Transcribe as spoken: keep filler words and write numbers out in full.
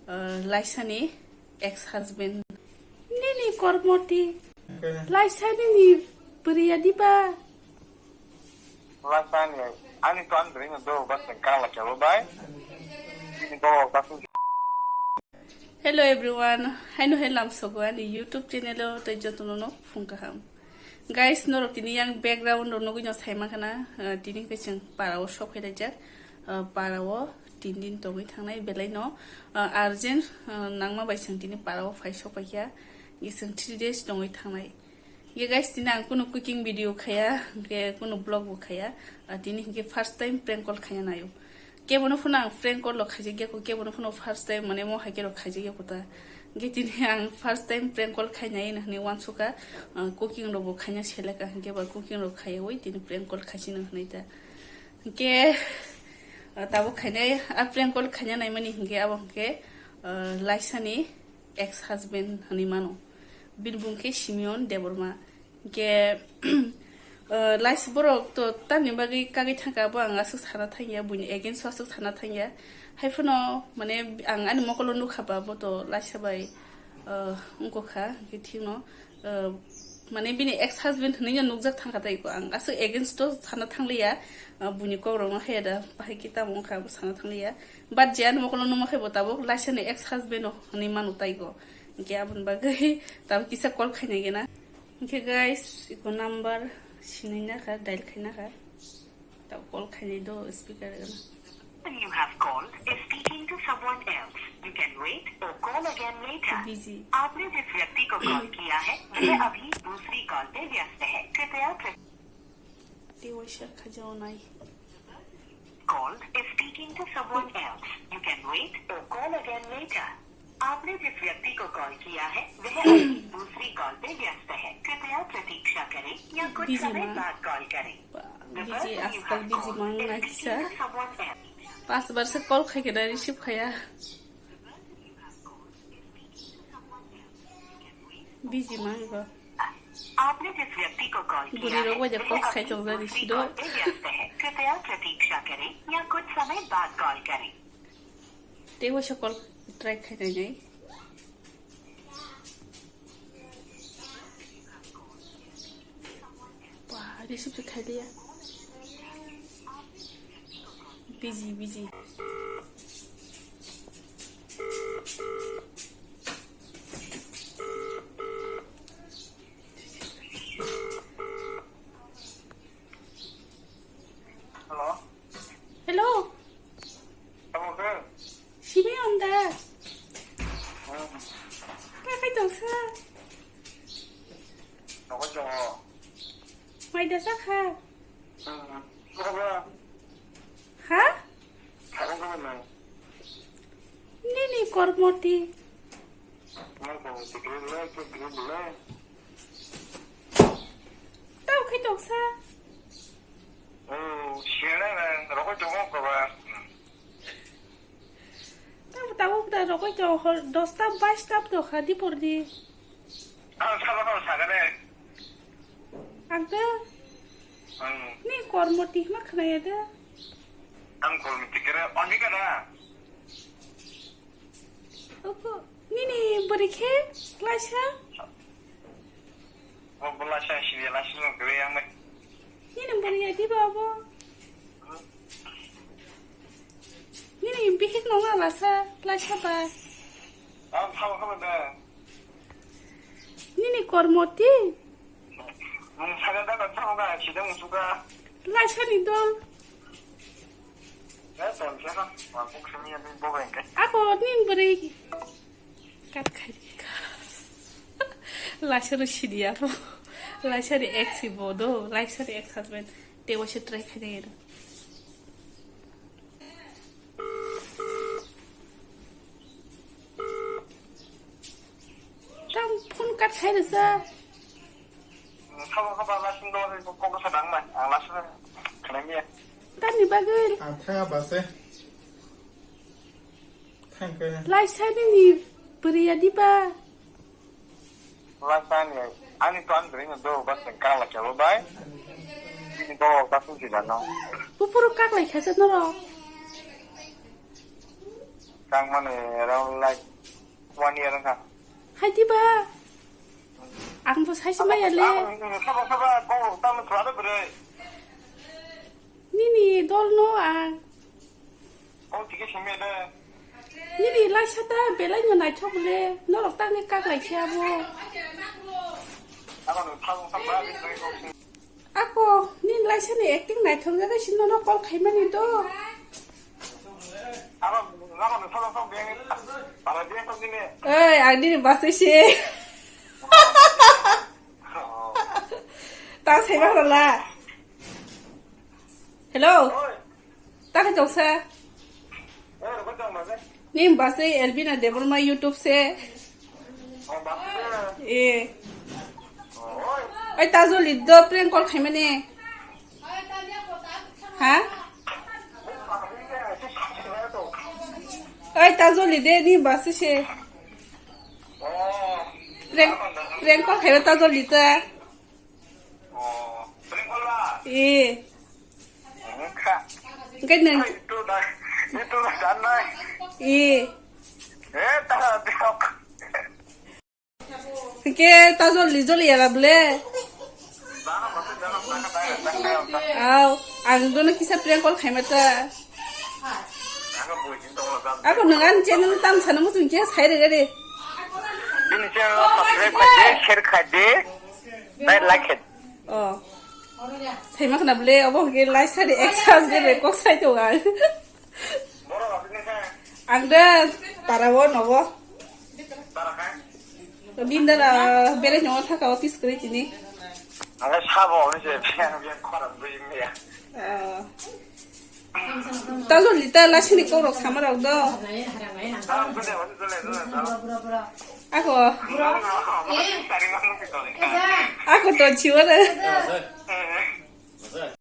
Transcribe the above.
Uh, Laisani ex husband. Nini kormoti. Laisa nini bwrwi adiba. Laisani ani to ani bwrwi no do ba sen kala kebo bai. Nini do ba sen. Hello everyone, haino hai lamsogo ani YouTube channel o tei jotono no phung kaham. Guys, norok tini yang background rok nugui no sai mankha na, uh, tini hwnkhe chwng para o sok phai laijak, uh, para o tin din tongwi thangnai belai no, uh, urgent, uh, nangma bai chwng tini para o phai sok paikha, chwng three days tongwi thangnai. Ye guys, tini ang kunu cooking video khaya, hwnkhe kunu vlog bo khaya, uh, tini hwnkhe first time prank call khaya naio. Kebono phano ang prank call rok khaijak ya kho, kebono phano first time mane mo hai khe rok khaijak ya kho ta. Hwnkhe tini ang first time prank call khainai hwnwi uansukha, ah, cooking rok bo khaina seleka hwnkhe ba cooking rok khaiwi tini prank call khaisino hwnwi ta. Hwnkhe, ah, tabuk khainai, ah, prank call khaina naimani hwnkhe abo hwnkhe, ah, Laisani ex husband hwnwi mano. Bini bung khe Simeon Debbarma. Hwnkhe, uh, Laisa borok to tamni bagwi kagwi thangkha, abo ang aswk sana thangya, buini against o aswk sana thangya. Haiphano, mane, ang ani mokolo nukha ba, bo to Laisa bai, uh, wngkha, hwnkhe thikno, uh, mane, bini ex husband hwnwi no nukjak thangkha tei ko, ang aswk against o sana thangliya, uh, buini kokrokno haya da, bahai khe tamo wngkha, abo sana thangliya. But je ani mokolo nukma khe bo tabuk Laisa ni ex husband o hwnwi mano tai ko. Hwnkhe aboni bagwi tabuk kisa call khainai gena. Hwnkhe guys, iko number sinui nakha, dial khai nakha. Ta call khainai do speaker gana. Person you have called is speaking to someone else. You can wait or call again later. Busy. आपने जिस व्यक्ति को कॉल किया है, वह अभी दूसरी कॉल पे व्यस्त है। कृपया प्र- Tei waisa khajaonai. Call is speaking to someone else. You can wait or call again later. आपने जिस व्यक्ति को कॉल किया है, वह अभी दूसरी कॉल पे व्यस्त है। कृपया प्रतीक्षा करें या कुछ Busy समय ma. बाद कॉल करें। Ba-, The busy, person you ajkal have busy called mang is na speaking kisa. To someone else. Pas bar se call khai kena receive khaya. Busy mang go. आपने जिस व्यक्ति को कॉल किया है, वह अभी दूसरी कॉल पे व्यस्त है। कृपया प्रतीक्षा करें या कुछ समय बाद कॉल करें। Tei waisa call try khai nai nai. Ba, receive se khai liya. Busy, busy. Hello? Hello? Tamo khe? Simi ang da. Hmm. Kha khai tong sa? Nogo jongo. Mai da sa kha? Hmm. Kha ba? Ha? Kha ba nang? Nini kormoti. Nang kormoti khe le, khe khe le. Tamo khai tong sa? Hmm, siya na, na, rokoi tongo kaba. Hmm. Tamo, tamo da rokoi tongo hor dosta baista to kha di por di. Ang sabo kabo sakha de. Ang to? Hmm. Ni kormoti hima khnaya de. Ang kormoti kere, Anbika da. Opo, nini bwrwi khe klaisa? Bo bwla sa sini la sini gre yang mai. Nini bwrwi ya di ba bo? Nini bihik no nga lasa, klaisa ba? Ang thabo kabo da. Nini kormoti? Ang saga da ka thabo ka sida musuka. Klaisa ni dol. Ya, tong khe ha, ma buk sini ya ni bo beng kai. Ako nin bwrwi. Kat khai di ka. Laisa no sidi abo. Laisa ni ex si bo do. Laisa ni ex husband. Te waisa try khai nai ro. Tam phone kat khai resa. Sabo kha ba lasing do, kok sa dang mai. Ang lasing khnai miya. Tani bagwi. Ang thanga ba se. Thang khe. Laisa nini bwrwi ya di ba? Laisa ni, ani to ani bwrwi no do, ba sen kala khe bo bai. Ni do ba sen sida no. Bupuru kak lai kha se norok. Tangmani around like one year wngkha. Hai diba? Ang bo saisi maya le. Sabo sabo kok tamo sabo bwrwi. Nini dol no ang. Kok tike simi de. Nini laisa ta belai no naithok le. Norok tangni kak lai khe abo. Abo no sabo sabo bwrwi kok. Ako, nini laisani acting naithok jagwi sino no call khaimani do. Abo, abo no sabo sabo beng, para beng sabo sini. Oi, ang nini bwswi se. Oh. Ta saiba rala. Hello. Oi. Ta khe tongsa. Oi, oi, tongma se. Nini bwswi Elvina Debbarma YouTube se. Oh, bwswi. Eh. Oh, oi. Oi, Tajoli do prank call khaimani. Ha? Oi, Tajoli de nini bwswi se. Oh. Prank, prank call khaima Tajoli ta. Oh, prank call ba? Eh. Engkha. Engkha nang. Itu dah, itu dah danai. Eh. Eh, tak ada. Engkhe ta joldi joldi yara bole. Dana masuk dalam, dana, dana, dana, dana. Au, ang dono kisa prank call khaima ta. Dana boy, cinta wala dana. Ako nang ani channel tam sana muchung khe sai re re. Bini channel subscribe khai de, share khai de, like khai de. Oh. Saima khna bole, obo hwnkhe lai sari exercise de kok sai tongo ang. Ang de para o nogo. Bindara bere nongo thaka o kiskri tini. Ang sabo ni se biang biang khorang bui mia. Ah. Tajol lita lasini kok rok sama rok do. Ako. Ako to chiwara.